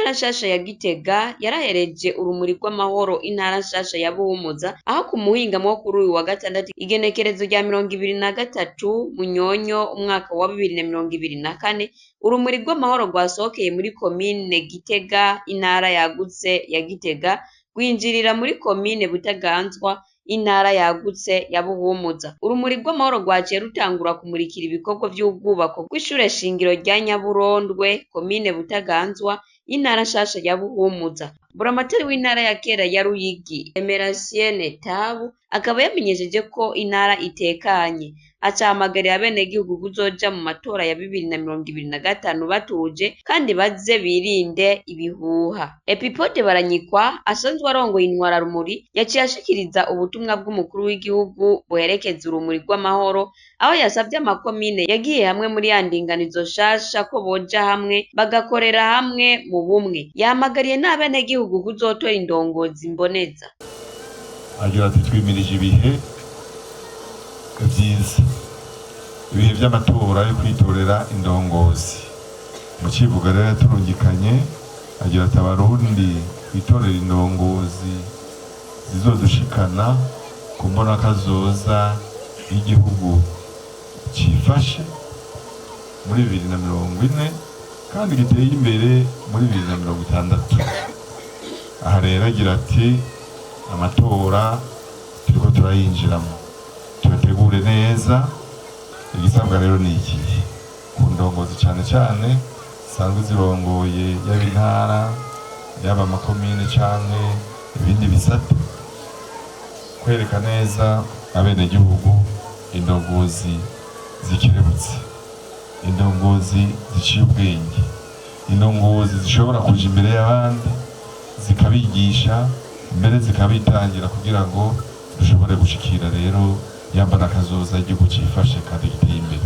Intara nshasha ya Gitega yarahereje urumuri rw'amahoro intara nshasha ya Buhumuza, aho ku muhingamo wo kuri uyu wa gatandatu igenekerezo rya 23 Munyonyo umwaka wa 2024, urumuri rw'amahoro rwasohokeye muri komine Gitega, intara yagutse ya Gitega, rwinjirira muri komine Butaganzwa, intara yagutse ya Buhumuza. Urumuri rw'amahoro rwaciye rutangura kumurikira ibikorwa vy'ubwubako bw'ishure shingiro rya Nyaburondwe, komine Butaganzwa, intara nshasha ya Buhumuza. Buramatari w'intara ya kera ya Ruyigi, Emerasienne Tabu, akaba yamenyesheje ko intara itekanye, aca ahamagarira abenegihugu kuzoja mu matora ya 2025 batuje kandi baze birinde ibihuha. Epipode Baranyikwa asanzwe arongoye intwararumuri yaciye ashikiriza ubutumwa bw'umukuru w'igihugu buherekeza urumuri rw'amahoro, aho yasavye amakomine yagiye hamwe muri ya ndinganizo nshasha ko boja hamwe bagakorera hamwe mu bumwe. Yahamagariye n'abenegihugu kuzotora indongozi mboneza. Agira ati twimirije ibihe vyiza, ibihe vy'amatora yo kwitorera indongozi. Mu civugo rero yaturungikanye agira ati abarundi twitorera indongozi zizodushikana ku mbonakazoza y'igihugu cifashe muri 2040 kandi giteye imbere muri 2060. Aha rero agira ati amatora turiko turayinjiramo, tuyategure neza. Igisabwa rero ni ikihe ku ndongozi cane cane zisanzwe zirongoye, yaba intara, yaba amakomine canke ibindi bisata? Kwereka neza abenegihugu indongozi zikerebutse, indongozi ziciye ubwenge, indongozi zishobora kuja imbere y'abandi zikabigisha, mbere zikabitangira, kugira ngo dushobore gushikira rero yambara akazoza igihugu cifashe kandi giteye imbere.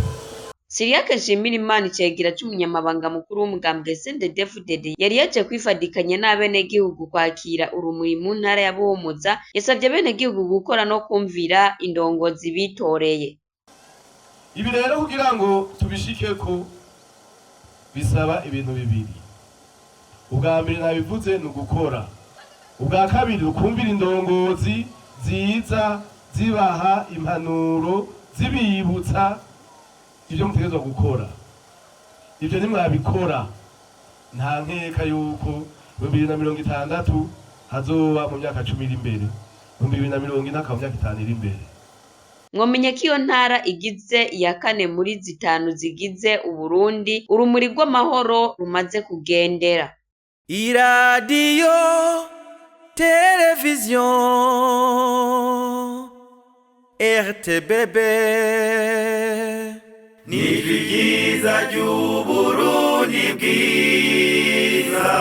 Siriyake Nshimirimana, icegera c'umunyamabanga mukuru w'umugambwe CNDD-FDD, yari yaje kwifadikanya n'abenegihugu kwakira urumuri mu ntara ya Buhumuza, yasavye abenegihugu gukora no kumvira indongozi bitoreye. Ibi rero kugira ngo tubishikeko bisaba ibintu bibiri. Ubwa mbere nabivuze, ni ugukora. Ubwa kabiri, ukumvira indongozi ziza zibaha impanuro, zibibutsa ibyo mutegerezwa gukora. Ibyo ntimwabikora, nta nkeka yuko 2060 hazoba mu myaka 10 iri imbere, 2040 akaba mu myaka 5 iri imbere. Mwomenya ko iyo ntara igize iya kane muri zitanu zigize Uburundi urumuri rw'amahoro rumaze kugendera. Iradiyo televiziyo RTBB Nijwi ryiza ry'Uburundi bwiza.